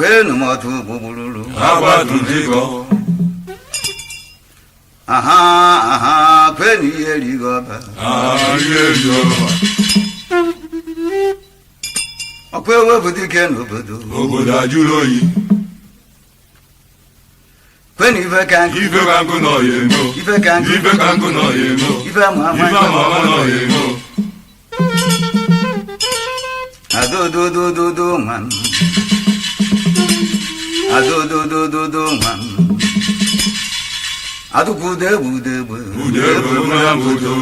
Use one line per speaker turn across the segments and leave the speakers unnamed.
Kwenu m ọtụ gbugbululu.
Agbatu dịkọ.
Aha aha, kwenu ihe erighị ọba.
Aha ihe ri ọba.
Ọkwa ewepụta ike n'obodo.
Obodo ajụrụ oyi.
Kwenu ife ka nkụ.
Ife ka nkụ nọ ya emo.
Ife ka nkụ.
Ife ka nkụ nọ ya emo.
Ife ama ama.
Ife ama ama nọ ya emo.
Adododododo nwa m. Adododododo nwa m. Adụkwudo egbe udo egbe.
Udo egbe nwa mbodo.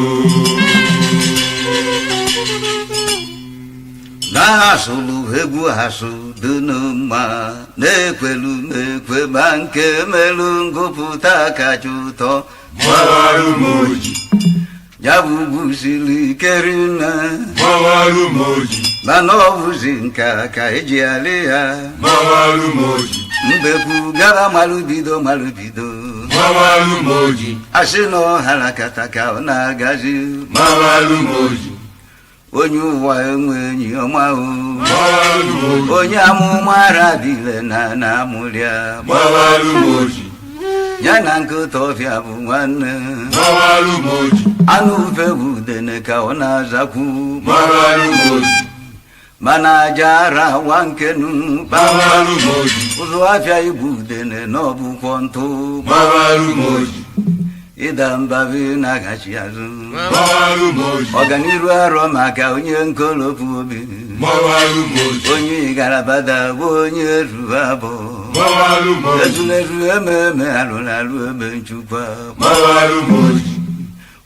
Na-asụlụ egwu asụ dị mma na-ekwelu m ekwe ma nke melụ ngụpụta kacha ụtọ.
Gbawarụ m oji.
Ya bụ ugwu siri ike rinne.
Gbawarụ m oji.
Mana ọ bụzi nka ka eji alị ya.
Gbawarụ m oji.
Mbekwu gara malụbido malụbido.
Gbawarụ m oji.
Asị na ọhara kata ka ọ na-agazi.
Gbawarụ m oji.
Onye ụwa enwe enyi ọma o.
Gbawarụ m oji.
Onye amụma ara dịle na na-amụrịa.
Gbawarụ m oji.
Ya na nkịta ọfịa bụ nwanne.
Gbawarụ m oji.
Anụ ufe bụ udene ka ọ na-azakwu.
Gbawarụ m oji.
Mana aja ara wa nkenu.
Gbawarụ m oji.
Ụzụ afịa igbu udene na ọbụkwọ ntụ.
Gbawarụ m oji.
Ịda mbabi na-agachi azụ.
Gbawarụ m oji.
Ọganiru arọ maka onye nkolopu obi.
Gbawarụ m oji.
Onye garabada bụ onye ruru abụọ.
Gbawarụ m oji.
Ezulezu ememe alụrụ alụ eme nchukwa.
Gbawarụ m oji.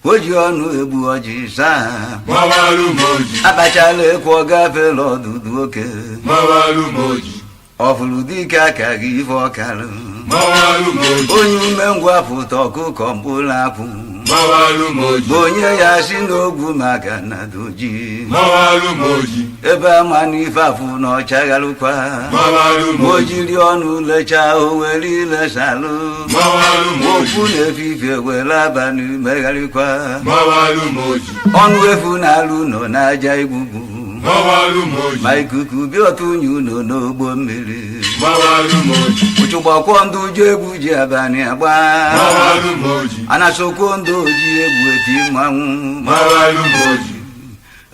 O ji ọnụ egbu ọjị saa.
Gbawarụ m oji.
Akpachala ekwu ọ gafela ọdụdụ oke.
Gbawarụ m oji.
Ọfụrụ dike aka gị ife ọkalụ.
Gbawarụ m oji.
Onye umengwụ apụta ọkụkọ mkpụrụ akwụ.
Gbawarụ m oji.
Bụ onye ya si n'ogwu maka na doji.
Gbawarụ m oji.
Ebe ama n'ife afụ na ọchagharụkwa.
Gbawarụ m
O
oji.
jiri ọnụ lechaa o were ilesalụ.
Gbawarụ m oji.
Okwu na-efifie were abalị megharịkwa.
Gbawarụ m oji.
Ọnụ efu na-alụ nọ n'aja igbugbu.
Gbawarụ m oji.
Ma ikuku bịa ọtụnye ụlọ n'ogbo mmiri.
Gbawarụ m oji.
Ụchụgbakwọ ndị ụjọ egwu ji abalị agba.
Gbawarụ m oji.
Anasokwo ndị oji egwu eti mmanwụ.
Gbawarụ m oji.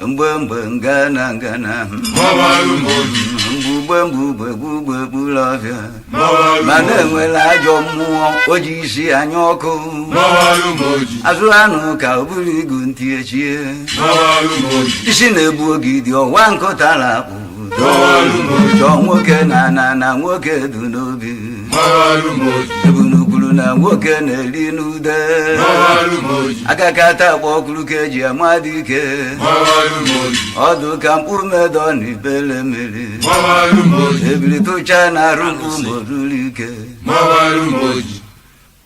Mgbe mgbe ngana ngana.
Gbawarụ m oji.
Mgbugbe mgbugbe gbugbe gburu ọfịa.
Gbawarụ m
Mana
oji.
enwela ajọ mmụọ o ji isi anya ọkụ.
Gbawarụ m oji.
Azụ anụ ka o buru igu ntị echie.
Gbawarụ m oji.
Isi na-egbu ogidi ọwa nkụtara akpụ.
Gbawarụ m oji.
Chọọ nwoke na na na nwoke du n'obi.
Gbawarụ m oji.
Ebunukwuru na nwoke na-eri n'ude.
Gbawarụ m oji.
Akakata akpọ ọkụrụ ka eji ama dike.
Gbawarụ m oji.
Ọdụ ka mkpụrụ medọ na ibele mmiri.
Gbawarụ m oji.
Ebili tụcha na arụ mkpu mgboruru ike.
Gbawarụ m oji.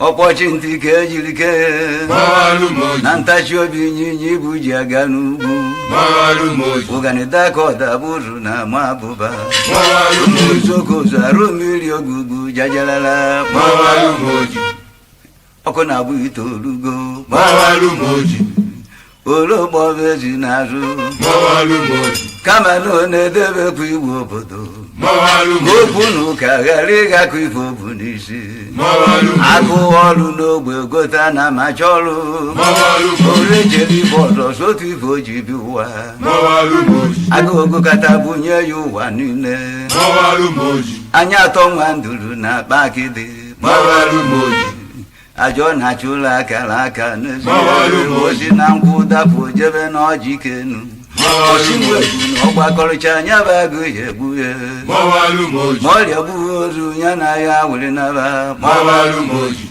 Ọkpọchi ntị ka ejiri kee.
Gbawarụ m oji.
Na ntachi obi ịnyịnya ibu ji aga n'ugwu.
Gbawarụ m oji.
Ụganida ka ọdabụrụ na ama abụba.
Gbawarụ m oji.
Nzokozu arụ mmiri ogugu jajalala.
Gbawarụ m oji.
Ọkụ na-abụ itoolugo.
Gbawarụ m oji.
Olokpọbezi n'azụ.
Gbawarụ m oji.
Kama na ọ na-edebekwa igwe obodo.
Gbawarụ m oji.
Okwu na ụka ghara ịgakọ ife obu n'isi.
Gbawarụ m oji.
Agụ ọrụ n'ogbe gota na macha ọrụ.
Gbawarụ m oji.
Ore jere ife ọzọ sotu ife o ji bi ụwa.
Gbawarụ m oji.
Agụụ kata bunye ya ụwa niile.
Gbawarụ m oji.
Anya atọ nwa nduru na akpa akịdị.
Gbawarụ m oji.
Ajọ na-achụ ụlọ akara aka n'ezie.
Gbawarụ m oji.
Osi na nkwụ dapụ jebe n'ọjị kenu.
Gbawarụ
Osi
m oji.
nwegwu na ọgbakọrịcha anya bụ agụ ya egbu ya.
Gbawarụ m oji.
Ma ọrịa gbuo ozu ya na ya were naba.
Gbawarụ m oji.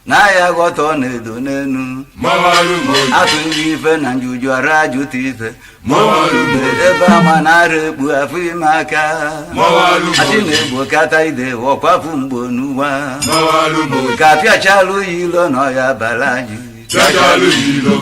Na ya ghọta ọ na-edo n'enu.
Gbawarụ m oji.
Atụghị ife na njuju ara ajụta ife.
Gbawarụ m oji.
Ebe ama na-ara ekpu afọ ime aka.
Gbawarụ m
Asị
oji.
na-egbo kata ide ọkwapụ mgbo n'ụwa.
Gbawarụ m oji.
Ka apịachalụ ya ilo na ọya bara anyị.
Bịachalụ ya ilo.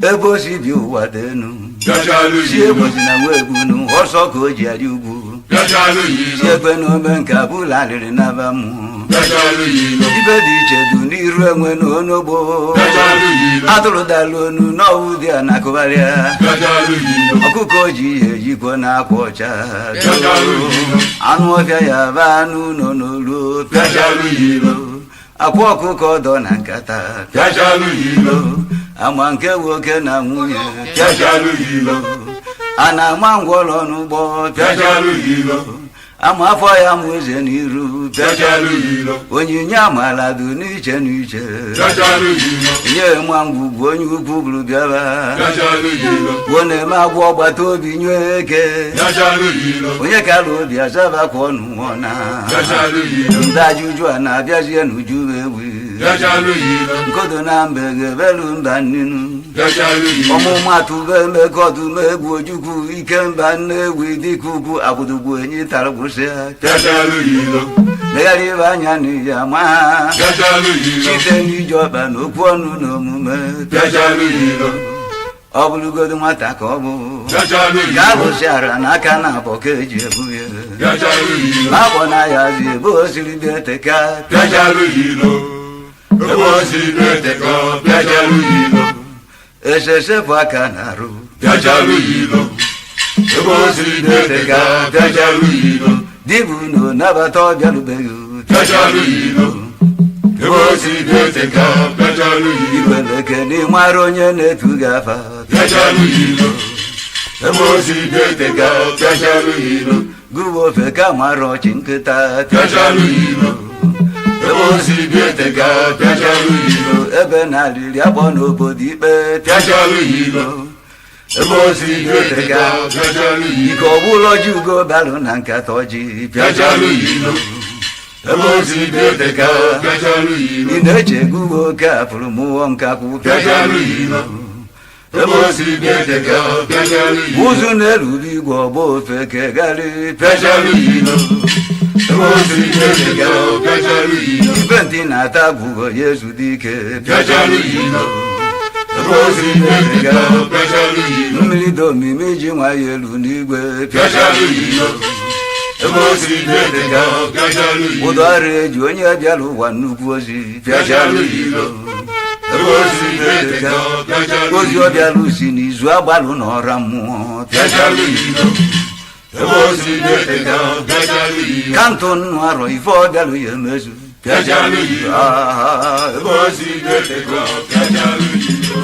Ebe o si bi ụwa dị enu.
Bịachalụ
Si
ya ilo.
egbozi na nwa egbunu ọsọ ka o ji arị ugwu.
Bịachalụ ya
Si
ilo.
ekwe na ome nke abụla arịrị naba mmụọ.
Bịachalụ ilo.
Ibe dị iche du n'iru enwe na onogbo.
Bịachalụ ilo.
Atụrụ dalụ onu n'ọwụ dị a na-akụgharịa.
Bịachalụ ilo.
Ọkụkọ ji ihe ejikwa na akwa ọcha.
Bịachalụ ilo.
Anụ ọfịa ya ba anụ nọ n'olu.
Bịachalụ ilo.
Akwa ọkụkọ dọ na nkata.
Bịachalụ ilo.
Ama nke nwoke na nwunye.
Bịachalụ ilo.
A na-ama ngwọrọ n'ụgbọ.
Bịachalụ ilo.
Ama afọ ya mụ eze n'iru.
Bịachalụ ilo.
Onyinye amala dị n'iche n'iche.
Bịachalụ ilo.
Nye nwa ngwugwu onye ukwu bụrụ bịaba.
Bịachalụ ilo.
Gwuo na-eme agwọ ọgbata obi nye eke.
Bịachalụ ilo.
Onye kara obi azabakwa ọnụ nwụọna.
Bịachalụ ilo.
Ndị ajụjụ a na-abịazie n'uju ewi.
Bịachalụ ilo.
Nkodo na mbe ga-ebelu mba nnenu.
Bịachalụ ilo.
Ọmụmatụ bụ emeka ọdụm egwu ojukwu ike mba nne-egwu dịka ugwu agbụdogbu enyi tara gwụsịa.
Bịachalụ ilo.
Legharị ibe anya n'iyi ama ha.
Bịachalụ ilo.
Site n'iji ọkpa na okwu ọnụ na omume.
Bịachalụ ilo.
Ọ bụrụgodu nwata ka ọ bụ.
Bịachalụ
Ka
ilo.
alụsị ara n'aka na abọ ka eji ebu ya.
Bịachalụ ilo.
Akpọ na ya zi ebe o siri bịa teka.
Bịachalụ ilo. Ebe o siri bịa eteka. Bịachalụ ilo.
Esesepụ aka na-arụ.
Bịachalụ ilo. Ebe o siri bịa eteka. Bịachalụ ilo.
Dibụ na nabata ọbịarubeghị.
Bịachalụ ilo. Ebe o siri bịa eteka. Bịachalụ ilo.
Ikweleke n'ịmara onye na-etu gị afa.
Bịachalụ ilo. Ebe o siri bịa eteka. Bịachalụ ilo.
Gụwa ofe ka mara ọchị nkịta.
Bịachalụ ilo. Ebe o siri bịa eteka. Bịachalụ ilo.
Ebe na-alịrị akpọ n'obodo ikpe.
Bịachalụ ilo. Ebe o siri bịa eteka. Bịachalụ ilo.
Ike ọbụla ọjị ugo balụ na nkata ọjị.
Bịachalụ ilo. Ebe o siri bịa eteka. Bịachalụ ilo.
Ị na-eche gụwa oke afụrụ mụọ nkakwụ.
Bịachalụ ilo. Ebe o siri bịa eteka. Bịachalụ ilo.
Ụzụ na-erube igwe ọgba ofe kegarị.
Bịachalụ ilo. Ebe o siri bịa eteka. Bịachalụ ilo.
Ibe ntị na-ata agwụgọ ya ezu dị ike.
Bịachalụ ilo. Ebe o siri bịa eteka. Bịachalụ ilo.
Mmiri dị omimi ji nwayọ elu n'igwe.
Bịachalụ ilo. Ebe o siri bịa eteka. Bịachalụ ilo.
Ụdọ ọrụ eji onye bịara ụwa nnukwu ozi.
Bịachalụ ilo. Ebe o siri bịa eteka. Bịachalụ
Ozi
ilo.
ọ bịara usi n'izu agbalụ n'ọra mmụọ.
Bịachalụ ilo. Ebe o siri bịa eteka. Bịachalụ ilo.
Kantụ nnụ arọ ife ọ bịalụ ya emezu.
Bịachalụ ilo.
Ah,
Ebe o siri bịa eteka. Bịachalụ ilo.